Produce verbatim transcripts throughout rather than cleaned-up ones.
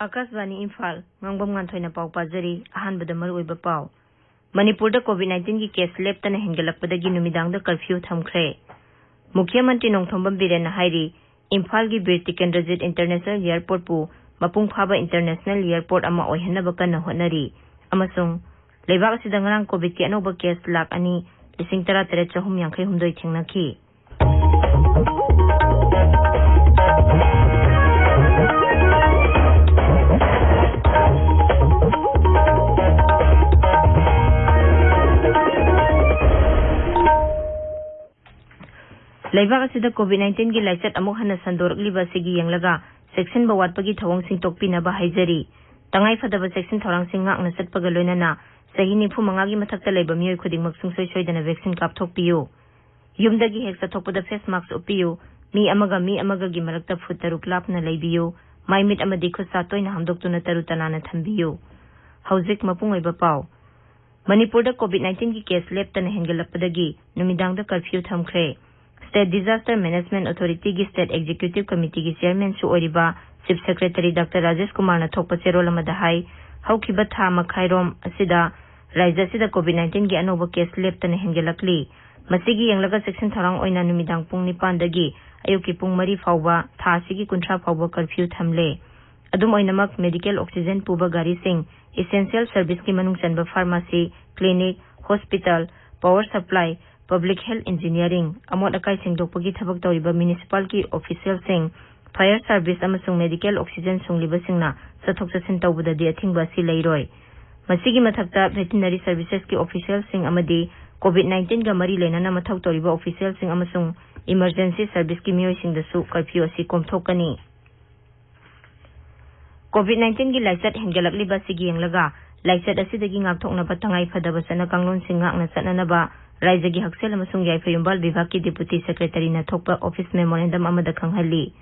ꯑꯥꯀꯥꯁꯕꯥꯅꯤ ꯏꯝꯐꯥꯜ, ꯉꯥꯡꯕꯝ ꯉꯥꯟꯊꯣꯏꯅ ꯄꯥꯎ ꯄꯥꯖꯔꯤ꯫ ꯑꯍꯥꯟꯕꯗ ꯃꯔꯨꯑꯣꯏꯕ ꯄꯥꯎ꯫ ꯃꯅꯤꯄꯨꯔꯗ COVID nineteen ꯒꯤ ꯀꯦꯁ ꯂꯦꯞꯇꯅ ꯍꯦꯟꯒꯠꯂꯛꯄꯗꯒꯤ ꯅꯨꯃꯤꯗꯥꯡꯗ ꯀꯔꯐ꯭ꯌꯨ ꯊꯝꯈ꯭ꯔꯦ꯫ ꯃꯨꯈ꯭ꯌ ꯃꯟꯇ꯭ꯔꯤ ꯅꯣꯡꯊꯣꯝꯕꯝ ꯕꯤꯔꯦꯟꯅ ꯍꯥꯏꯔꯤ, ꯏꯝꯐꯥꯜꯒꯤ ꯕꯤꯔ ꯇꯤꯀꯦꯟꯗ꯭ꯔꯖꯤꯠ ꯏꯟꯇꯔꯅꯦꯁꯅꯦꯜ ꯏꯌꯥꯔꯄꯣꯔꯠꯄꯨ ꯃꯄꯨꯡ ꯐꯥꯕ ꯏꯟꯇꯔꯅꯦꯁꯅꯦꯜ ꯏꯌꯥꯔꯄꯣꯔꯠ ꯑꯃ ꯑꯣꯏꯍꯟꯅꯕ ꯀꯟꯅ ꯍꯣꯠꯅꯔꯤ꯫ ꯑꯃꯁꯨꯡ ꯂꯩꯕꯥꯛ ꯑꯁꯤꯗ ꯉꯔꯥꯡ ꯀꯣꯚꯤꯗꯀꯤ ꯑꯅꯧꯕ ꯀꯦꯁ ꯂꯥꯈ ꯑꯅꯤ ꯂꯤꯁꯤꯡ ꯇꯔꯥ ꯇꯔꯦꯠ ꯆꯍꯨꯝ ꯌꯥꯡꯈꯩ ꯍꯨꯝꯗꯣꯏ ꯊꯦꯡꯅꯈꯤ꯫ ꯂꯩꯕꯥꯛ ꯑꯁꯤꯗ COVID nineteen ꯒꯤ ꯂꯥꯏꯆꯠ ꯑꯃꯨꯛ ꯍꯟꯅ ꯁꯟꯗꯣꯔꯛꯂꯤꯕ ꯑꯁꯤꯒꯤ ꯌꯦꯡꯂꯒ ꯆꯦꯛꯁꯤꯟꯕ ꯋꯥꯠꯄꯒꯤ ꯊꯧꯑꯣꯡꯁꯤꯡ ꯇꯣꯛꯄꯤꯅꯕ ꯍꯥꯏꯖꯔꯤ꯫ ꯇꯉꯥꯏ ꯐꯗꯕ ꯆꯦꯛꯁꯤꯟ ꯊꯧꯔꯥꯡꯁꯤꯡ ꯉꯥꯛꯅ ꯆꯠꯄꯒ ꯂꯣꯏꯅꯅ ꯆꯍꯤ ꯅꯤꯐꯨ ꯃꯉꯥꯒꯤ ꯃꯊꯛꯇ ꯂꯩꯕ ꯃꯤꯑꯣꯏ ꯈꯨꯗꯤꯡꯃꯛ ꯁꯨꯡꯁꯣꯏ ꯁꯣꯏꯗꯅ ꯚꯦꯛꯁꯤꯟ ꯀꯥꯞꯊꯣꯛꯄꯤꯌꯨ꯫ ꯌꯨꯝꯗꯒꯤ ꯍꯦꯛ ꯆꯠꯊꯣꯛꯄꯗ ꯐꯦꯁ ꯃꯥꯛꯁ ꯎꯞꯄꯤꯌꯨ꯫ ꯃꯤ ꯑꯃꯒ ꯃꯤ ꯑꯃꯒꯒꯤ ꯃꯔꯛꯇ ꯐꯨꯠ ꯇꯔꯨꯛ ꯂꯥꯞꯅ ꯂꯩꯕꯤꯌꯨ꯫ ꯃꯥꯏ ꯃꯤꯠ ꯑꯃꯗꯤ ꯈꯨꯠ ꯁꯥ ꯇꯣꯏꯅ ꯍꯥꯝꯗꯣꯛꯇꯨꯅ ꯇꯔꯨ ꯇꯅꯥꯟꯅ ꯊꯝꯕꯤꯌꯨ꯫ ꯍꯧꯖꯤꯛ ꯃꯄꯨꯡ ꯑꯣꯏꯕ ꯄꯥꯎ꯫ ꯃꯅꯤꯄꯨꯔꯗ COVID nineteen ꯒꯤ ꯀꯦꯁ ꯂꯦꯞꯇꯅ ꯍꯦꯟꯒꯠꯂꯛꯄꯗꯒꯤ ꯅꯨꯃꯤꯗꯥꯡꯗ ꯀꯔꯐ꯭ꯌꯨ ꯊꯝꯈ꯭ꯔꯦ꯫ State Disaster Management Authority ꯒꯤ State Executive Committee ꯒꯤ ꯆꯤꯌꯔꯃꯦꯟꯁꯨ ꯑꯣꯏꯔꯤꯕ ꯆꯤꯐ ꯁꯦꯀ꯭ꯔꯦꯇꯔꯤ ꯗꯥꯛꯇꯔ ꯔꯥꯖꯦꯁ ꯀꯨꯃꯥꯔꯅ ꯊꯣꯛꯄ ꯆꯦꯔꯣꯜ ꯑꯃꯗ ꯍꯥꯏ, ꯍꯧꯈꯤꯕ ꯊꯥ ꯃꯈꯥꯏꯔꯣꯝ ꯑꯁꯤꯗ ꯔꯥꯖ꯭ꯌ ꯑꯁꯤꯗ COVID nineteen ꯒꯤ ꯑꯅꯧꯕ ꯀꯦꯁ ꯂꯦꯞꯇꯅ ꯍꯦꯟꯒꯠꯂꯛꯂꯤ꯫ ꯃꯁꯤꯒꯤ ꯌꯦꯡꯂꯒ ꯆꯦꯛꯁꯤꯟ ꯊꯧꯔꯥꯡ ꯑꯣꯏꯅ ꯅꯨꯃꯤꯗꯥꯡ ꯄꯨꯡ ꯅꯤꯄꯥꯟꯗꯒꯤ ꯑꯌꯨꯛꯀꯤ ꯄꯨꯡ ꯃꯔꯤ ꯐꯥꯎꯕ ꯊꯥ ꯑꯁꯤꯒꯤ ꯀꯨꯟꯊ꯭ꯔꯥ ꯐꯥꯎꯕ ꯀꯔꯐ꯭ꯌꯨ ꯊꯝꯂꯦ꯫ ꯑꯗꯨꯝ ꯑꯣꯏꯅꯃꯛ, ꯃꯦꯗꯤꯀꯦꯜ ꯑꯣꯛꯁꯤꯖꯦꯟ ꯄꯨꯕ ꯒꯥꯔꯤꯁꯤꯡ, ꯏꯁꯦꯟꯁꯤꯌꯦꯜ ꯁꯔꯚꯤꯁꯀꯤ ꯃꯅꯨꯡ ꯆꯟꯕ pharmacy, clinic, hospital, power supply, public health engineering, ꯑꯃꯣꯠ ꯑꯀꯥꯏ ꯁꯦꯡꯗꯣꯛꯄꯒꯤ ꯊꯕꯛ ꯇꯧꯔꯤꯕ ꯃ꯭ꯌꯨꯅꯤꯁꯤꯄꯥꯜꯒꯤ ꯑꯣꯐꯤꯁꯤꯌꯦꯜꯁꯤꯡ, ꯐꯥꯌꯔ ꯁꯔꯚꯤꯁ ꯑꯃꯁꯨꯡ ꯃꯦꯗꯤꯀꯦꯜ ꯑꯣꯛꯁꯤꯖꯦꯟ ꯁꯨꯡꯂꯤꯕꯁꯤꯡꯅ ꯆꯠꯊꯣꯛ ꯆꯠꯁꯤꯟ ꯇꯧꯕꯗꯗꯤ ꯑꯊꯤꯡꯕ ꯑꯁꯤ ꯂꯩꯔꯣꯏ꯫ ꯃꯁꯤꯒꯤ ꯃꯊꯛꯇ, ꯚꯦꯇꯤꯅꯔꯤ ꯁꯔꯚꯤꯁꯦꯁꯀꯤ ꯑꯣꯐꯤꯁꯤꯌꯦꯜꯁꯤꯡ ꯑꯃꯗꯤ COVID nineteen ꯒ ꯃꯔꯤ ꯂꯩꯅꯅ ꯃꯊꯧ ꯇꯧꯔꯤꯕ ꯑꯣꯐꯤꯁꯤꯌꯦꯜꯁꯤꯡ ꯑꯃꯁꯨꯡ ꯏꯃꯔꯖꯦꯟꯁꯤ ꯁꯔꯚꯤꯁꯀꯤ ꯃꯤꯑꯣꯏꯁꯤꯡꯗꯁꯨ ꯀꯔꯐ꯭ꯌꯨ ꯑꯁꯤ ꯀꯣꯝꯊꯣꯛꯀꯅꯤ꯫ COVID nineteen ꯒꯤ ꯂꯥꯏꯆꯠ ꯍꯦꯟꯒꯠꯂꯛꯂꯤꯕ ꯑꯁꯤꯒꯤ ꯌꯦꯡꯂꯒ, ꯂꯥꯏꯆꯠ ꯑꯁꯤꯗꯒꯤ ꯉꯥꯛꯊꯣꯛꯅꯕ ꯇꯉꯥꯏ ꯐꯗꯕ ꯆꯠꯅ ꯀꯥꯡꯂꯣꯟꯁꯤꯡ ꯉꯥꯛꯅ ꯆꯠꯅꯅꯕ ꯔꯥꯖ꯭ꯌꯒꯤ ꯍꯛꯁꯦꯜ ꯑꯃꯁꯨꯡ ꯌꯥꯏꯐ ꯌꯨꯝꯕꯥꯜ ꯕꯤꯚꯥꯒꯀꯤ ꯗꯤꯄꯨꯇꯤ ꯁꯦꯀ꯭ꯔꯦꯇꯔꯤꯅ ꯊꯣꯛꯄ ꯑꯣꯐꯤꯁ ꯃꯦꯃꯣꯔꯦꯟꯗꯝ ꯑꯃꯗ ꯈꯪꯍꯜꯂꯤ꯫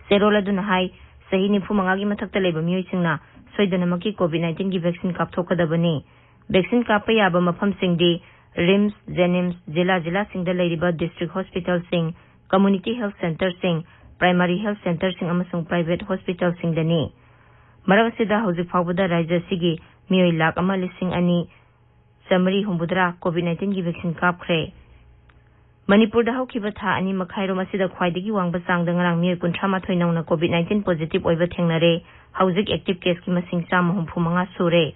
ꯆꯦꯔꯣꯜ ꯑꯗꯨꯅ ꯍꯥꯏ, ꯆꯍꯤ ꯅꯤꯐꯨ ꯃꯉꯥꯒꯤ ꯃꯊꯛꯇ ꯂꯩꯕ ꯃꯤꯑꯣꯏꯁꯤꯡꯅ ꯁꯣꯏꯗꯅꯃꯛꯀꯤ COVID nineteen ꯒꯤ ꯚꯦꯛꯁꯤꯟ ꯀꯥꯞꯊꯣꯛꯀꯗꯕꯅꯤ꯫ ꯚꯦꯛꯁꯤꯟ ꯀꯥꯞꯄ ꯌꯥꯕ ꯃꯐꯝꯁꯤꯡꯗꯤ ꯔꯤꯝꯁ, ꯖꯦꯅꯤꯝꯁ, ꯖꯤꯂꯥ ꯖꯤꯂꯥꯁꯤꯡꯗ ꯂꯩꯔꯤꯕ ꯗꯤꯁꯇ꯭ꯔꯤꯛ ꯍꯣꯁꯄꯤꯇꯥꯜꯁꯤꯡ, ꯀꯝꯃ꯭ꯌꯨꯅꯤꯇꯤ ꯍꯦꯜꯊ ꯁꯦꯟꯇꯔꯁꯤꯡ, ꯄ꯭ꯔꯥꯏꯃꯥꯔꯤ ꯍꯦꯜꯊ ꯁꯦꯟꯇꯔꯁꯤꯡ ꯑꯃꯁꯨꯡ ꯄ꯭ꯔꯥꯏꯚꯦꯠ ꯍꯣꯁꯄꯤꯇꯥꯜꯁꯤꯡꯗꯅꯤ꯫ ꯃꯔꯛ ꯑꯁꯤꯗ ꯍꯧꯖꯤꯛ ꯐꯥꯎꯕꯗ ꯔꯥꯖ꯭ꯌ ꯑꯁꯤꯒꯤ ꯃꯤꯑꯣꯏ ꯂꯥꯈ ꯑꯃ ꯂꯤꯁꯤꯡ ꯑꯅꯤ ꯆꯥꯃꯔꯤ ꯍꯨꯝꯐꯨꯇꯔꯥ COVID nineteenꯒꯤ vaccine ꯀꯥꯞꯈ꯭ꯔꯦ꯫ ꯃꯅꯤꯄꯨꯔꯗ ꯍꯧꯈꯤꯕ ꯊꯥ ꯑꯅꯤ ꯃꯈꯥꯏꯔꯣꯝ ꯑꯁꯤꯗ ꯈ꯭ꯋꯥꯏꯗꯒꯤ ꯋꯥꯡꯕ ꯆꯥꯡꯗ ꯉꯔꯥꯡ ꯃꯤꯑꯣꯏ ꯀꯨꯟꯊ꯭ꯔꯥ ꯃꯥꯊꯣꯏ ꯅꯧꯅ COVID nineteen positive ꯑꯣꯏꯕ ꯊꯦꯡꯅꯔꯦ꯫ ꯍꯧꯖꯤꯛ active caseꯀꯤ ꯃꯁꯤꯡ ꯆꯥꯝꯃ ꯍꯨꯝꯐꯨ ꯃꯉꯥ ꯁꯨꯔꯦ꯫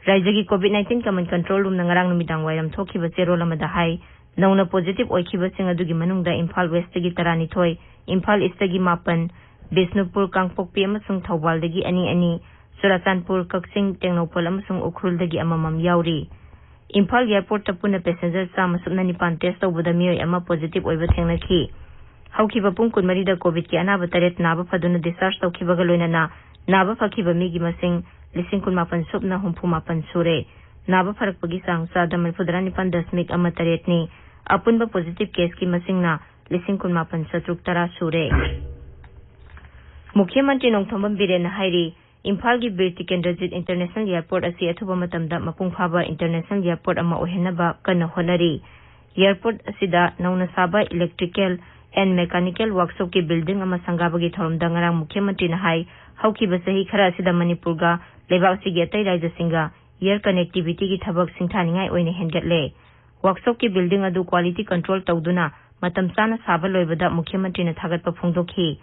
ꯔꯥꯖ꯭ꯌꯒꯤ COVID nineteen command control roomꯅ ꯉꯔꯥꯡ ꯅꯨꯃꯤꯗꯥꯡ ꯋꯥꯏꯔꯝ ꯊꯣꯛꯈꯤꯕ ꯆꯦꯔꯣꯜ ꯑꯃꯗ ꯍꯥꯏ, ꯅꯧꯅ positive ꯑꯣꯏꯈꯤꯕꯁꯤꯡ ꯑꯗꯨꯒꯤ ꯃꯅꯨꯡꯗ ꯏꯝꯐꯥꯜ Westꯇꯒꯤ ꯇꯔꯥꯅꯤꯊꯣꯏ, ꯏꯝꯐꯥꯜ Eastꯇꯒꯤ ꯃꯥꯄꯟ, ꯕꯤꯁꯅꯨꯄꯨꯔ, ꯀꯥꯡꯄꯣꯛꯄꯤ ꯑꯃꯁꯨꯡ ꯊꯧꯕꯥꯜꯗꯒꯤ ꯑꯅꯤ ꯑꯅꯤ, ꯆꯨꯔꯥꯆꯥꯟꯄꯨꯔ, ꯀꯛꯆꯤꯡ, ꯇꯦꯡꯅꯧꯄꯜ ꯑꯃꯁꯨꯡ ꯎꯈ꯭ꯔꯨꯜꯗꯒꯤ ꯑꯃꯃꯝ ꯌꯥꯎꯔꯤ꯫ ꯏꯝꯐꯥꯜ airportꯇ ꯄꯨꯟꯅ passenger ꯆꯥꯝꯃ ꯁꯨꯞꯅ ꯅꯤꯄꯥꯟ test ꯇꯧꯕꯗ ꯃꯤꯑꯣꯏ ꯑꯃ positive ꯑꯣꯏꯕ ꯊꯦꯡꯅꯈꯤ꯫ ꯍꯧꯈꯤꯕ ꯄꯨꯡ ꯀꯨꯟꯃꯔꯤꯗ COVIDꯀꯤ ꯑꯅꯥꯕ ꯇꯔꯦꯠ ꯅꯥꯕ ꯐꯗꯨꯅ discharge ꯇꯧꯈꯤꯕꯒ ꯂꯣꯏꯅꯅ ꯅꯥꯕ ꯐꯈꯤꯕ ꯃꯤꯒꯤ ꯃꯁꯤꯡ ꯂꯤꯁꯤꯡ ꯀꯨꯟꯃꯥꯄꯟ ꯁꯨꯞꯅ ꯍꯨꯝꯐꯨ ꯃꯥꯄꯟ ꯁꯨꯔꯦ꯫ ꯅꯥꯕ ꯐꯔꯛꯄꯒꯤ ꯆꯥꯡ ꯆꯥꯗ ꯃꯔꯤꯐꯨꯇꯔꯥ ꯅꯤꯄꯥꯟ ꯗꯁꯃꯤꯛ ꯑꯃ ꯇꯔꯦꯠꯅꯤ꯫ ꯑꯄꯨꯟꯕ positive caseꯀꯤ ꯃꯁꯤꯡꯅ ꯂꯤꯁꯤꯡ ꯀꯨꯟꯃꯥꯄꯟ ꯆꯥꯇ꯭ꯔꯨꯛ ꯇꯔꯥ ꯁꯨꯔꯦ꯫ ꯃꯨꯈ꯭ꯌ ꯃꯟꯇ꯭ꯔꯤ ꯅꯣꯡꯊꯣꯝꯕꯝ ꯕꯤꯔꯦꯟꯅ ꯍꯥꯏꯔꯤ, ꯏꯝꯐꯥꯜꯒꯤ ꯕꯤꯔ ꯇꯤꯀꯦꯟꯗ꯭ꯔꯖꯤꯠ International Airport ꯑꯁꯤ ꯑꯊꯨꯕ ꯃꯇꯝꯗ ꯃꯄꯨꯡ ꯐꯥꯕ international airport ꯑꯃ ꯑꯣꯏꯍꯟꯅꯕ ꯀꯟꯅ ꯍꯣꯠꯅꯔꯤ꯫ Airport ꯑꯁꯤꯗ ꯅꯧꯅ ꯁꯥꯕ electrical and mechanical workshopꯀꯤ building ꯑꯃ ꯁꯪꯒꯥꯕꯒꯤ ꯊꯧꯔꯝꯗ ꯉꯔꯥꯡ ꯃꯨꯈ꯭ꯌ ꯃꯟꯇ꯭ꯔꯤꯅ ꯍꯥꯏ, ꯍꯧꯈꯤꯕ ꯆꯍꯤ ꯈꯔ ꯑꯁꯤꯗ ꯃꯅꯤꯄꯨꯔꯒ ꯂꯩꯕꯥꯛ ꯑꯁꯤꯒꯤ ꯑꯇꯩ ꯔꯥꯖ꯭ꯌꯁꯤꯡꯒ air connectivityꯒꯤ ꯊꯕꯛ ꯁꯤꯡꯊꯥꯅꯤꯡꯉꯥꯏ ꯑꯣꯏꯅ ꯍꯦꯟꯒꯠꯂꯦ꯫ Workshopꯀꯤ building ꯑꯗꯨ quality control ꯇꯧꯗꯨꯅ ꯃꯇꯝ ꯆꯥꯅ ꯁꯥꯕ ꯂꯣꯏꯕꯗ ꯃꯨꯈ꯭ꯌ ꯃꯟꯇ꯭ꯔꯤꯅ ꯊꯥꯒꯠꯄ ꯐꯣꯡꯗꯣꯛꯈꯤ꯫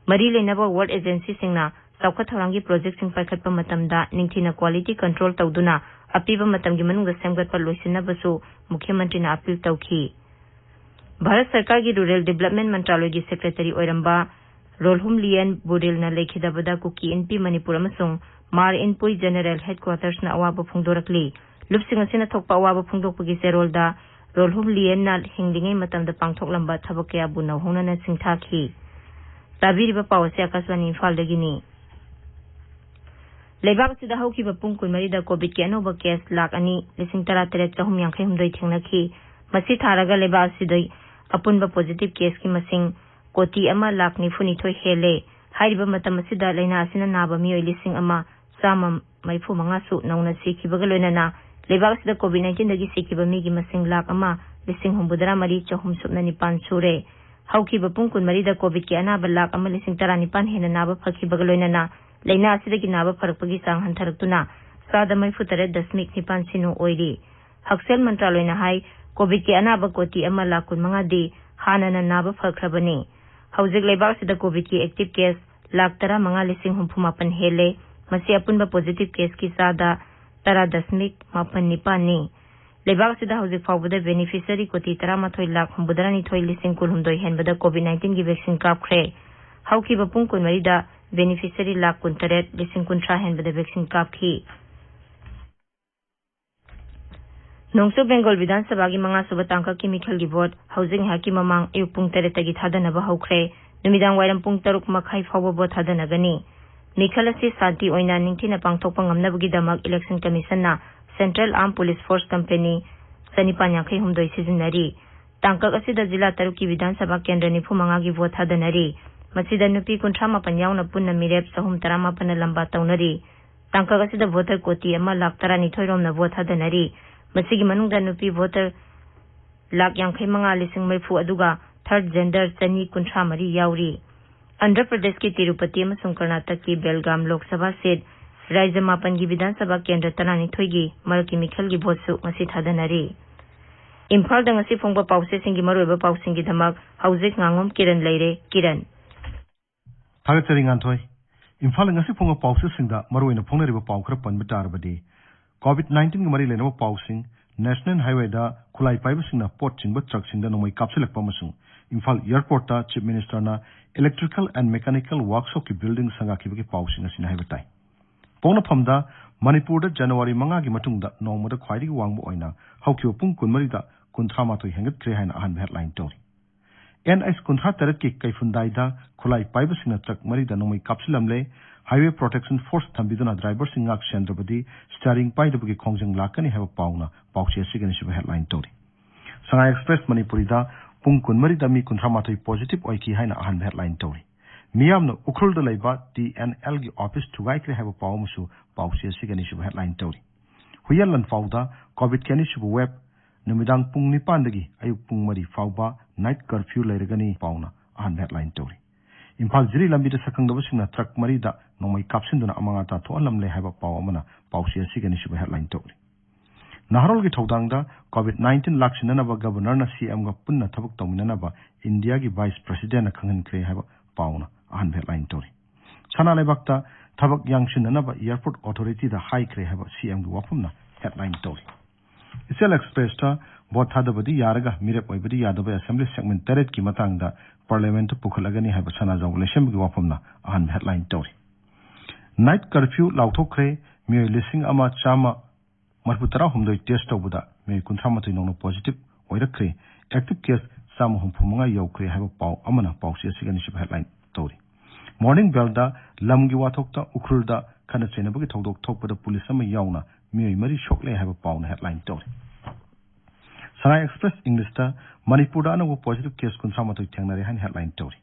ꯃꯔꯤ ꯂꯩꯅꯕ world agencyꯁꯤꯡꯅ ꯆꯥꯎꯈꯠ ꯊꯧꯔꯥꯡꯒꯤ projectꯁꯤꯡ ꯄꯥꯏꯈꯠꯄ ꯃꯇꯝꯗ ꯅꯤꯡꯊꯤꯅ quality control ꯇꯧꯗꯨꯅ ꯑꯄꯤꯕ ꯃꯇꯝꯒꯤ ꯃꯅꯨꯡꯗ ꯁꯦꯝꯒꯠꯄ ꯂꯣꯏꯁꯤꯟꯅꯕꯁꯨ ꯃꯨꯈ꯭ꯌ ꯃꯟꯇ꯭ꯔꯤꯅ appeal ꯇꯧꯈꯤ꯫ ꯚꯥꯔꯠ ꯁꯔꯀꯥꯔꯒꯤ Rural Development ꯃꯟꯇ꯭ꯔꯥꯂꯣꯏꯒꯤ secretary ꯑꯣꯏꯔꯝꯕ ꯔꯣꯜꯍꯨꯝꯂꯤꯌꯦꯟ ꯕꯨꯔꯤꯜꯅ ꯂꯩꯈꯤꯗꯕꯗ ꯀꯨꯀꯤ ꯏꯟꯄꯤ ꯃꯅꯤꯄꯨꯔ ꯑꯃꯁꯨꯡ ꯃꯥꯔ ꯏꯟꯄꯨꯏ general headquartersꯅ ꯑꯋꯥꯕ ꯐꯣꯡꯗꯣꯔꯛꯂꯤ꯫ ꯂꯨꯞꯁꯤꯡ ꯑꯁꯤꯅ ꯊꯣꯛꯄ ꯑꯋꯥꯕ ꯐꯣꯡꯗꯣꯛꯄꯒꯤ ꯆꯦꯔꯣꯜꯗ ꯔꯣꯜꯍꯨꯝꯂꯤꯌꯦꯟꯅ ꯍꯤꯡꯂꯤꯉꯩ ꯃꯇꯝꯗ ꯄꯥꯡꯊꯣꯛꯂꯝꯕ ꯊꯕꯛ ꯀꯌꯥꯕꯨ ꯅꯧꯍꯧꯅꯅ ꯁꯤꯡꯊꯥꯈꯤ꯫ ꯇꯥꯕꯤꯔꯤꯕ ꯄꯥꯎ ꯑꯁꯤ ꯑꯥꯀꯥꯁꯕꯥꯅꯤ ꯏꯝꯐꯥꯜꯗꯒꯤꯅꯤ꯫ ꯂꯩꯕꯥꯛ ꯑꯁꯤꯗ ꯍꯧꯈꯤꯕ ꯄꯨꯡ ꯀꯨꯟꯃꯔꯤꯗ COVIDꯀꯤ ꯑꯅꯧꯕ case ꯂꯥꯈ ꯑꯅꯤ ꯂꯤꯁꯤꯡ ꯇꯔꯥꯇꯔꯦꯠ ꯆꯍꯨꯝ ꯌꯥꯡꯈꯩ ꯍꯨꯝꯗꯣꯏ ꯊꯦꯡꯅꯈꯤ꯫ ꯃꯁꯤ ꯊꯥꯔꯒ ꯂꯩꯕꯥꯛ ꯑꯁꯤꯗ ꯑꯄꯨꯟꯕ positive caseꯀꯤ ꯃꯁꯤꯡ ꯀꯣꯇꯤ ꯑꯃ ꯂꯥꯈ ꯅꯤꯐꯨꯅꯤꯊꯣꯏ ꯍꯦꯜꯂꯦ꯫ ꯍꯥꯏꯔꯤꯕ ꯃꯇꯝ ꯑꯁꯤꯗ ꯂꯥꯏꯅꯥ ꯑꯁꯤꯅ ꯅꯥꯕ ꯃꯤꯑꯣꯏ ꯂꯤꯁꯤꯡ ꯑꯃ ꯆꯥꯝꯃ ꯃꯔꯤꯐꯨ ꯃꯉꯥ ꯁꯨ ꯅꯧꯅ ꯁꯤꯈꯤꯕꯒ ꯂꯣꯏꯅꯅ ꯂꯩꯕꯥꯛ ꯑꯁꯤꯗ COVID nineteenꯗꯒꯤ ꯁꯤꯈꯤꯕ ꯃꯤꯒꯤ ꯃꯁꯤꯡ ꯂꯥꯈ ꯑꯃ ꯂꯤꯁꯤꯡ ꯍꯨꯝꯐꯨꯇꯔꯥ ꯃꯔꯤ ꯆꯍꯨꯝ ꯁꯨꯞꯅ ꯅꯤꯄꯥꯟ ꯁꯨꯔꯦ꯫ ꯍꯧꯈꯤꯕ ꯄꯨꯡ ꯀꯨꯟꯃꯔꯤꯗ COVIDꯀꯤ ꯑꯅꯥꯕ ꯂꯥꯈ ꯑꯃ ꯂꯤꯁꯤꯡ ꯇꯔꯥꯅꯤꯄꯥꯟ ꯍꯦꯟꯅ ꯅꯥꯕ ꯐꯈꯤꯕꯒ ꯂꯣꯏꯅꯅ ꯂꯥꯏꯅꯥ ꯑꯁꯤꯗꯒꯤ ꯅꯥꯕ ꯐꯔꯛꯄꯒꯤ ꯆꯥꯡ ꯍꯟꯊꯔꯛꯇꯨꯅ ꯆꯥꯗ ꯃꯔꯤꯐꯨ ꯇꯔꯦꯠ ꯗꯁꯃꯤꯛ ꯅꯤꯄꯥꯟ ꯁꯤꯅꯣ ꯑꯣꯏꯔꯤ꯫ ꯍꯛꯁꯦꯜ ꯃꯟꯇ꯭ꯔꯥꯂꯣꯏꯅ ꯍꯥꯏ, ꯀꯣꯚꯤꯗꯀꯤ ꯑꯅꯥꯕ ꯀꯣꯇꯤ ꯑꯃ ꯂꯥꯈ ꯀꯨꯟ ꯃꯉꯥꯗꯤ ꯍꯥꯟꯅꯅ ꯅꯥꯕ ꯐꯈ꯭ꯔꯕꯅꯤ꯫ ꯍꯧꯖꯤꯛ ꯂꯩꯕꯥꯛ ꯑꯁꯤꯗ ꯀꯣꯚꯤꯗꯀꯤ ꯑꯦꯛꯇꯤꯚ ꯀꯦꯁ ꯂꯥꯈ ꯇꯔꯥꯃꯉꯥ ꯂꯤꯁꯤꯡ ꯍꯨꯝꯐꯨ ꯃꯥꯄꯟ ꯍꯦꯜꯂꯦ꯫ ꯃꯁꯤ ꯑꯄꯨꯟꯕ ꯄꯣꯖꯤꯇꯤꯚ ꯀꯦꯁꯀꯤ ꯆꯥꯗ ꯇꯔꯥ ꯗꯁꯃꯤꯛ ꯃꯥꯄꯟ ꯅꯤꯄꯥꯟꯅꯤ꯫ ꯂꯩꯕꯥꯛ ꯑꯁꯤꯗ ꯍꯧꯖꯤꯛ ꯐꯥꯎꯕꯗ ꯕꯦꯅꯤꯐꯤꯁꯔꯤ ꯀꯣꯇꯤ ꯇꯔꯥꯃꯥꯊꯣꯏ ꯂꯥꯈ ꯍꯨꯝꯐꯨꯇꯔꯥ ꯅꯤꯊꯣꯏ ꯂꯤꯁꯤꯡ ꯀꯨꯟꯍꯨꯝꯗꯣꯏ ꯍꯦꯟꯕꯗ ꯀꯣꯚꯤꯗ ꯅꯥꯏꯟꯇꯤꯟꯒꯤ ꯚꯦꯛꯁꯤꯟ ꯀꯥꯞꯈ꯭ꯔꯦ꯫ ꯍꯧꯈꯤꯕ ꯄꯨꯡ ꯀꯨꯟꯃꯔꯤꯗ ꯕꯦꯅꯤꯐꯤꯁꯔꯤ ꯂꯥꯈ ꯀꯨꯟꯇꯔꯦꯠ ꯂꯤꯁꯤꯡ ꯀꯨꯟꯊ꯭ꯔꯥ ꯍꯦꯟꯕꯗ ꯚꯦꯛꯁꯤꯟ ꯀꯥꯞꯈꯤ꯫ ꯅꯣꯡꯆꯨꯞ ꯕꯦꯡꯒꯣꯜ ꯕꯤꯙꯥꯟ ꯁꯚꯥꯒꯤ ꯃꯉꯥꯁꯨꯕ ꯇꯥꯡꯀꯛꯀꯤ ꯃꯤꯈꯜꯒꯤ ꯚꯣꯠ ꯍꯧꯖꯤꯛ ꯉꯥꯏꯍꯥꯛꯀꯤ ꯃꯃꯥꯡ ꯑꯌꯨꯛ ꯄꯨꯡ ꯇꯔꯦꯠꯇꯒꯤ ꯊꯥꯗꯅꯕ ꯍꯧꯈ꯭ꯔꯦ꯫ ꯅꯨꯃꯤꯗꯥꯡ ꯋꯥꯏꯔꯝ ꯄꯨꯡ ꯇꯔꯨꯛ ꯃꯈꯥꯏ ꯐꯥꯎꯕ ꯚꯣꯠ ꯊꯥꯗꯅꯒꯅꯤ꯫ ꯃꯤꯈꯜ ꯑꯁꯤ ꯁꯥꯟꯇꯤ ꯑꯣꯏꯅ ꯅꯤꯡꯊꯤꯅ ꯄꯥꯡꯊꯣꯛꯄ ꯉꯝꯅꯕꯒꯤꯗꯃꯛ ꯏꯂꯦꯛꯁꯟ ꯀꯃꯤꯁꯟꯅ central armed police force company ꯆꯅꯤꯄꯥꯟ ꯌꯥꯡꯈꯩ ꯍꯨꯝꯗꯣꯏ ꯁꯤꯖꯤꯟꯅꯔꯤ꯫ ꯇꯥꯡꯀꯛ ꯑꯁꯤꯗ ꯖꯤꯂꯥ ꯇꯔꯨꯛꯀꯤ ꯕꯤꯙꯥꯟ ꯁꯚꯥ ꯀꯦꯟꯗ꯭ꯔ ꯅꯤꯐꯨ ꯃꯉꯥꯒꯤ ꯚꯣꯠ ꯊꯥꯗꯅꯔꯤ꯫ ꯃꯁꯤꯗ ꯅꯨꯄꯤ ꯀꯨꯟꯊ꯭ꯔꯥ ꯃꯥꯄꯟ ꯌꯥꯎꯅ ꯄꯨꯟꯅ ꯃꯤꯔꯦꯞ ꯆꯍꯨꯝ ꯇꯔꯥꯃꯥꯄꯟꯅ ꯂꯝꯕꯥ ꯇꯧꯅꯔꯤ꯫ ꯇꯥꯡꯀꯛ ꯑꯁꯤꯗ ꯚꯣꯇꯔ ꯀꯣꯇꯤ ꯑꯃ ꯂꯥꯈ ꯇꯔꯥꯅꯤꯊꯣꯏ ꯔꯣꯝꯅ ꯚꯣꯠ ꯊꯥꯗꯅꯔꯤ꯫ ꯃꯁꯤꯒꯤ ꯃꯅꯨꯡꯗ ꯅꯨꯄꯤ ꯚꯣꯇꯔ ꯂꯥꯈ ꯌꯥꯡꯈꯩ ꯃꯉꯥ ꯂꯤꯁꯤꯡ ꯃꯔꯤꯐꯨ, ꯑꯗꯨꯒ ꯊꯥꯔꯗ ꯖꯦꯟꯗꯔ ꯆꯅꯤ ꯀꯨꯟꯊ꯭ꯔꯥ ꯃꯔꯤ ꯌꯥꯎꯔꯤ꯫ ꯑꯟꯙ꯭ꯔ ꯄ꯭ꯔꯗꯦꯁꯀꯤ ꯇꯤꯔꯨꯄꯇꯤ ꯑꯃꯁꯨꯡ ꯀꯔꯅꯥꯇꯛꯀꯤ ꯕꯦꯜꯒꯥꯝ ꯂꯣꯛ ꯁꯚꯥ ꯁꯤꯠ, ꯔꯥꯖ꯭ꯌ ꯃꯥꯄꯟꯒꯤ ꯕꯤꯙꯥꯟ ꯁꯚꯥ ꯀꯦꯟꯗ꯭ꯔ ꯇꯔꯥꯅꯤꯊꯣꯏꯒꯤ ꯃꯔꯛꯀꯤ ꯃꯤꯈꯜꯒꯤ ꯚꯣꯠꯁꯨ ꯉꯁꯤ ꯊꯥꯗꯅꯔꯤ꯫ ꯏꯝꯐꯥꯜꯗ ꯉꯁꯤ ꯐꯣꯡꯕ ꯄꯥꯎꯆꯦꯁꯤꯡꯒꯤ ꯃꯔꯨꯑꯣꯏꯕ ꯄꯥꯎꯁꯤꯡꯒꯤꯗꯃꯛ ꯍꯧꯖꯤꯛ ꯉꯥꯉꯣꯝ ꯀꯤꯔꯟ ꯂꯩꯔꯦ꯫ ꯀꯤꯔꯟ꯫ ꯊꯥꯒꯠꯆꯔꯤ, ꯉꯥꯟꯊꯣꯏ꯫ ꯏꯝꯐꯥꯜꯗ ꯉꯁꯤ ꯐꯣꯡꯕ ꯄꯥꯎꯆꯦꯁꯤꯡꯗ ꯃꯔꯨꯑꯣꯏꯅ ꯐꯣꯡꯅꯔꯤꯕ ꯄꯥꯎ ꯈꯔ ꯄꯟꯕ ꯇꯥꯔꯕꯗꯤ, ꯀꯣꯚꯤꯗ ꯅꯥꯏꯟꯇꯤꯟꯒ ꯃꯔꯤ ꯂꯩꯅꯕ ꯄꯥꯎꯁꯤꯡ, ꯅꯦꯁꯅꯦꯜ ꯍꯥꯏꯋꯦꯗ ꯈꯨꯠꯂꯥꯏ ꯄꯥꯏꯕꯁꯤꯡꯅ ꯄꯣꯠ ꯆꯤꯡꯕ ꯇ꯭ꯔꯛꯁꯤꯡꯗ ꯅꯣꯡꯃꯩ ꯀꯥꯞꯁꯤꯜꯂꯛꯄ ꯑꯃꯁꯨꯡ ꯏꯝꯐꯥꯜ ꯑꯦꯌꯔꯄꯣꯔꯠꯇ ꯆꯤꯐ ꯃꯤꯅꯤꯁꯇꯔꯅ Electrical and Mechanical Workshopꯀꯤ ꯕꯤꯜꯗꯤꯡ ꯁꯪꯒꯥꯈꯤꯕꯒꯤ ꯄꯥꯎꯁꯤꯡ ꯑꯁꯤꯅ ꯍꯥꯏꯕ ꯇꯥꯏ꯫ ꯄꯣꯛꯅꯐꯝꯗ ꯃꯅꯤꯄꯨꯔꯗ ꯖꯅꯋꯥꯔꯤ ꯃꯉꯥꯒꯤ ꯃꯇꯨꯡꯗ ꯅꯣꯡꯃꯗ ꯈ꯭ꯋꯥꯏꯗꯒꯤ ꯋꯥꯡꯕ ꯑꯣꯏꯅ ꯍꯧꯈꯤꯕ ꯄꯨꯡ ꯀꯨꯟꯃꯔꯤꯗ ꯀꯨꯟꯊ꯭ꯔꯥ ꯃꯥꯊꯣꯏ ꯍꯦꯟꯒꯠꯈ꯭ꯔꯦ ꯍꯥꯏꯅ ꯑꯍꯥꯟꯕ ꯍꯦꯗꯂꯥꯏꯟ ꯇꯧꯔꯤ꯫ ꯑꯦꯟ ꯑꯩꯆ ꯀꯨꯟꯊ꯭ꯔꯥ ꯇꯔꯦꯠꯀꯤ ꯀꯩꯐꯨꯟꯗꯥꯏꯗ ꯈꯨꯠꯂꯥꯏ ꯄꯥꯏꯕꯁꯤꯡꯅ ꯇ꯭ꯔꯛ ꯃꯔꯤꯗ ꯅꯣꯡꯃꯩ ꯀꯥꯞꯁꯤꯜꯂꯝꯂꯦ꯫ ꯍꯥꯏꯋꯦ ꯄ꯭ꯔꯣꯇꯦꯛꯁꯟ ꯐꯣꯔꯁ ꯊꯝꯕꯤꯗꯨꯅ ꯗ꯭ꯔꯥꯏꯚꯔꯁꯤꯡ ꯉꯥꯛ ꯁꯦꯟꯗ꯭ꯔꯕꯗꯤ ꯁ꯭ꯇꯤꯌꯥꯔꯤꯡ ꯄꯥꯏꯗꯕꯒꯤ ꯈꯣꯡꯖꯪ ꯂꯥꯛꯀꯅꯤ ꯍꯥꯏꯕ ꯄꯥꯎꯅ ꯄꯥꯎꯆꯦ ꯑꯁꯤꯒꯤ ꯑꯅꯤꯁꯨꯕ ꯍꯦꯗꯂꯥꯏꯟ ꯇꯧꯔꯤ꯫ ꯁꯉꯥꯏ ꯑꯦꯛꯁꯄ꯭ꯔꯦꯁ ꯃꯅꯤꯄꯨꯔꯤꯗ ꯄꯨꯡ ꯀꯨꯟꯃꯔꯤꯗ ꯃꯤ ꯀꯨꯟꯊ꯭ꯔꯥ ꯃꯥꯊꯣꯏ ꯄꯣꯖꯤꯇꯤꯚ ꯑꯣꯏꯈꯤ ꯍꯥꯏꯅ ꯑꯍꯥꯟꯕ ꯍꯦꯗꯂꯥꯏꯟ ꯇꯧꯔꯤ꯫ ꯃꯤꯌꯥꯝꯅ ꯎꯈ꯭ꯔꯨꯜꯗ ꯂꯩꯕ ꯇꯤ ꯑꯦꯟ ꯑꯦꯜꯒꯤ ꯑꯣꯐꯤꯁ ꯊꯨꯒꯥꯏꯈ꯭ꯔꯦ ꯍꯥꯏꯕ ꯄꯥꯎ ꯑꯃꯁꯨ ꯄꯥꯎꯆꯦ ꯑꯁꯤꯒꯤ ꯑꯅꯤꯁꯨꯕ ꯍꯦꯗꯂꯥꯏꯟ ꯇꯧꯔꯤ꯫ ꯍꯨꯏꯌꯦꯟ ꯂꯥꯟꯐꯥꯎꯗ ꯀꯣꯚꯤꯗꯀꯤ ꯑꯅꯤꯁꯨꯕ ꯋꯦꯕ, ꯅꯨꯃꯤꯗꯥꯡ ꯄꯨꯡ ꯅꯤꯄꯥꯟꯗꯒꯤ ꯑꯌꯨꯛ ꯄꯨꯡ ꯃꯔꯤ ꯐꯥꯎꯕ ꯅꯥꯏꯠ ꯀꯔꯐ꯭ꯌꯨ ꯂꯩꯔꯒꯅꯤ ꯄꯥꯎꯅ ꯑꯍꯥꯟꯕ ꯍꯦꯗꯂꯥꯏꯟ ꯇꯧꯔꯤ꯫ ꯏꯝꯐꯥꯜ ꯖꯤꯔꯤ ꯂꯝꯕꯤꯗ ꯁꯛꯈꯪꯗꯕꯁꯤꯡꯅ ꯇ꯭ꯔꯛ ꯃꯔꯤꯗ ꯅꯣꯡꯃꯩ ꯀꯥꯞꯁꯤꯟꯗꯨꯅ ꯑꯃꯉꯥ ꯇꯥꯟꯊꯣꯛꯍꯜꯂꯝꯂꯦ ꯍꯥꯏꯕ ꯄꯥꯎ ꯑꯃꯅ ꯄꯥꯎꯆꯦ ꯑꯁꯤꯒꯤ ꯑꯅꯤꯁꯨꯕ headline ꯇꯧꯔꯤ꯫ ꯅꯍꯥꯔꯣꯜꯒꯤ ꯊꯧꯗꯥꯡꯗ COVID nineteen ꯂꯥꯛꯁꯤꯟꯅꯅꯕ Governorꯅ CMꯒ ꯄꯨꯟꯅ ꯊꯕꯛ ꯇꯧꯃꯤꯟꯅꯅꯕ ꯏꯟꯗꯤꯌꯥꯒꯤ Vice Presidentꯅ ꯈꯪꯍꯟꯈ꯭ꯔꯦ ꯍꯥꯏꯕ ꯄꯥꯎꯅ ꯑꯍꯥꯟꯕ headline ꯇꯧꯔꯤ꯫ ꯁꯅꯥ ꯂꯩꯕꯥꯛꯇ ꯊꯕꯛ ꯌꯥꯡꯁꯤꯟꯅꯅꯕ Airport Authorityꯗ ꯍꯥꯏꯈ꯭ꯔꯦ ꯍꯥꯏꯕ CMꯒꯤ ꯋꯥꯐꯝꯅ headline ꯇꯧꯔꯤ꯫ ꯏꯆꯦꯜ Expressꯇ ꯚꯣꯠ ꯊꯥꯗꯕꯗꯤ ꯌꯥꯔꯒ ꯃꯤꯔꯦꯞ ꯑꯣꯏꯕꯗꯤ ꯌꯥꯗꯕ Assembly segment ꯇꯔꯦꯠꯀꯤ ꯃꯇꯥꯡꯗ Parliamentꯇ ꯄꯨꯈꯠꯂꯒꯅꯤ ꯍꯥꯏꯕ ꯁꯅꯥꯖꯥꯎꯕ ꯂꯩꯁꯦꯝꯕꯒꯤ ꯋꯥꯐꯝꯅ ꯑꯍꯥꯟꯕ headline ꯇꯧꯔꯤ꯫ Night curfew ꯂꯥꯎꯊꯣꯛꯈ꯭ꯔꯦ꯫ ꯃꯤꯑꯣꯏ ꯂꯤꯁꯤꯡ ꯑꯃ ꯆꯥꯝꯃ ꯃꯔꯤꯐꯨ ꯇꯔꯥꯍꯨꯝꯗꯣꯏ test ꯇꯧꯕꯗ ꯃꯤꯑꯣꯏ ꯀꯨꯟꯊ꯭ꯔꯥ ꯃꯥꯊꯣꯏ ꯅꯧꯅ positive ꯑꯣꯏꯔꯛꯈ꯭ꯔꯦ꯫ Active case ꯆꯥꯝꯃ ꯍꯨꯝꯐꯨ ꯃꯉꯥ ꯌꯧꯈ꯭ꯔꯦ ꯍꯥꯏꯕ ꯄꯥꯎ ꯑꯃꯅ ꯄꯥꯎꯆꯦ ꯑꯁꯤꯒꯤ ꯑꯅꯤꯁꯨꯕ headline ꯇꯧꯔꯤ꯫ Morning Bellꯗ ꯂꯝꯒꯤ ꯋꯥꯊꯣꯛꯇ ꯎꯈ꯭ꯔꯨꯜꯗ ꯈꯠꯅ ꯆꯩꯅꯕꯒꯤ ꯊꯧꯗꯣꯛ ꯊꯣꯛꯄꯗ ꯄꯨꯂꯤꯁ ꯑꯃ ꯌꯥꯎꯅ ꯃꯤꯑꯣꯏ ꯃꯔꯤ ꯁꯣꯛꯂꯦ ꯍꯥꯏꯕ ꯄꯥꯎꯅ headline ꯇꯧꯔꯤ꯫ Sangai Express Englishꯇ ꯃꯅꯤꯄꯨꯔꯗ ꯑꯅꯧꯕ positive case ꯀꯨꯟꯊ꯭ꯔꯥ ꯃꯥꯊꯣꯏ ꯊꯦꯡꯅꯔꯦ ꯍꯥꯏꯅ headline ꯇꯧꯔꯤ꯫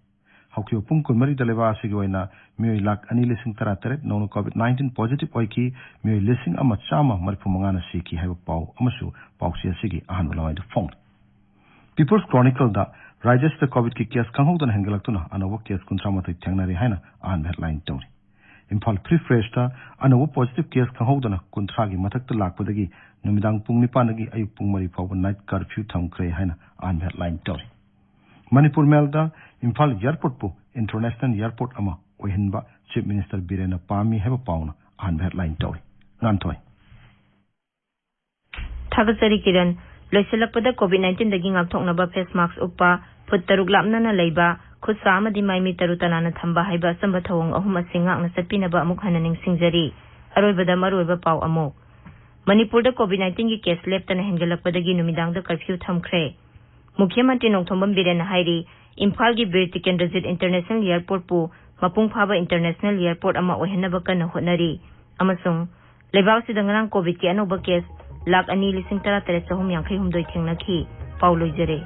ꯍꯧꯈꯤꯕ ꯄꯨꯡ ꯀꯨꯟꯃꯔꯤꯗ ꯂꯩꯕꯥꯛ ꯑꯁꯤꯒꯤ ꯑꯣꯏꯅ ꯃꯤꯑꯣꯏ ꯂꯥꯈ ꯑꯅꯤ ꯂꯤꯁꯤꯡ ꯇꯔꯥ ꯇꯔꯦꯠ ꯅꯧꯅ COVID nineteen positive ꯑꯣꯏꯈꯤ꯫ ꯃꯤꯑꯣꯏ ꯂꯤꯁꯤꯡ ꯑꯃ ꯆꯥꯝꯃ ꯃꯔꯤꯐꯨ ꯃꯉꯥꯅ ꯁꯤꯈꯤ ꯍꯥꯏꯕ ꯄꯥꯎ ꯑꯃꯁꯨ ꯄꯥꯎꯆꯦ ꯑꯁꯤꯒꯤ ꯑꯍꯥꯟꯕ ꯂꯋꯥꯏꯗ ꯐꯣꯡꯂꯤ꯫ People's Chronicleꯗ ꯔꯥꯖ꯭ꯌꯁꯤꯗ COVIDꯀꯤ case ꯈꯪꯍꯧꯗꯅ ꯍꯦꯟꯒꯠꯂꯛꯇꯨꯅ ꯑꯅꯧꯕ case ꯀꯨꯟꯊ꯭ꯔꯥ ꯃꯥꯊꯣꯏ ꯊꯦꯡꯅꯔꯦ ꯍꯥꯏꯅ ꯑꯍꯥꯟꯕ headline ꯇꯧꯔꯤ꯫ Imphal Free Pressꯇ ꯑꯅꯧꯕ positive case ꯈꯪꯍꯧꯗꯅ ꯀꯨꯟꯊ꯭ꯔꯥꯒꯤ ꯃꯊꯛꯇ ꯂꯥꯛꯄꯗꯒꯤ ꯅꯨꯃꯤꯗꯥꯡ ꯄꯨꯡ ꯅꯤꯄꯥꯟꯗꯒꯤ ꯑꯌꯨꯛ ꯄꯨꯡ ꯃꯔꯤ ꯐꯥꯎꯕ night curfew ꯊꯝꯈ꯭ꯔꯦ ꯍꯥꯏꯅ ꯑꯍꯥꯟꯕ headline ꯇꯧꯔꯤ꯫ Manipur Mailꯗ ꯏꯝꯐꯥꯜ Airportꯄꯨ International Airport ꯑꯃ ꯑꯣꯏꯍꯟꯕ Chief Minister ꯕꯤꯔꯦꯟꯅ ꯄꯥꯝꯃꯤ ꯍꯥꯏꯕ ꯄꯥꯎꯅ ꯑꯍꯥꯟꯕ headline ꯇꯧꯔꯤ꯫ ꯉꯥꯟꯊꯣꯏ꯫ ꯊꯥꯒꯠꯆꯔꯤ ꯀꯤꯔꯟ꯫ ꯂꯣꯏꯁꯤꯜꯂꯛꯄꯗ COVID nineteenꯗꯒꯤ ꯉꯥꯛꯊꯣꯛꯅꯕ face mask ꯎꯞꯄ, ꯐꯨꯠ ꯇꯔꯨꯛ ꯂꯥꯞꯅꯅ ꯂꯩꯕ, ꯈꯨꯠ ꯁꯥ ꯑꯃꯗꯤ ꯃꯥꯏ ꯃꯤꯠ ꯇꯔꯨ ꯇꯅꯥꯟꯅ ꯊꯝꯕ ꯍꯥꯏꯕ ꯑꯆꯝꯕ ꯊꯧꯑꯣꯡ ꯑꯍꯨꯝ ꯑꯁꯤ ꯉꯥꯛꯅ ꯆꯠꯄꯤꯅꯕ ꯑꯃꯨꯛ ꯍꯟꯅ ꯅꯤꯡꯁꯤꯡꯖꯔꯤ꯫ ꯑꯔꯣꯏꯕꯗ ꯃꯔꯨꯑꯣꯏꯕ ꯄꯥꯎ ꯑꯃꯨꯛ꯫ ꯃꯅꯤꯄꯨꯔꯗ COVID nineteenꯒꯤ case ꯂꯦꯞꯇꯅ ꯍꯦꯟꯒꯠꯂꯛꯄꯗꯒꯤ ꯅꯨꯃꯤꯗꯥꯡꯗ curfew ꯊꯝꯈ꯭ꯔꯦ꯫ ꯃꯨꯈ꯭ꯌ ꯃꯟꯇ꯭ꯔꯤ ꯅꯣꯡꯊꯣꯝꯕꯝ ꯕꯤꯔꯦꯟꯅ ꯍꯥꯏꯔꯤ, ꯏꯝꯐꯥꯜꯒꯤ ꯕꯤꯔ ꯇꯤꯀꯦꯟꯗ꯭ꯔꯖꯤꯠ International Airportꯄꯨ ꯃꯄꯨꯡ ꯐꯥꯕ International Airport ꯑꯃ ꯑꯣꯏꯍꯟꯅꯕ ꯀꯟꯅ ꯍꯣꯠꯅꯔꯤ ꯑꯃꯁꯨꯡ ꯂꯩꯕꯥꯛ ꯑꯁꯤꯗ ꯉꯔꯥꯡ COVIDꯀꯤ ꯑꯅꯧꯕ case ꯂꯥꯈ ꯑꯅꯤ ꯂꯤꯁꯤꯡ ꯇꯔꯥ ꯇꯔꯦꯠ ꯆꯍꯨꯝ ꯌꯥꯡꯈꯩ ꯍꯨꯝꯗꯣꯏ ꯊꯦꯡꯅꯈꯤ꯫ ꯄꯥꯎ ꯂꯣꯏꯖꯔꯦ꯫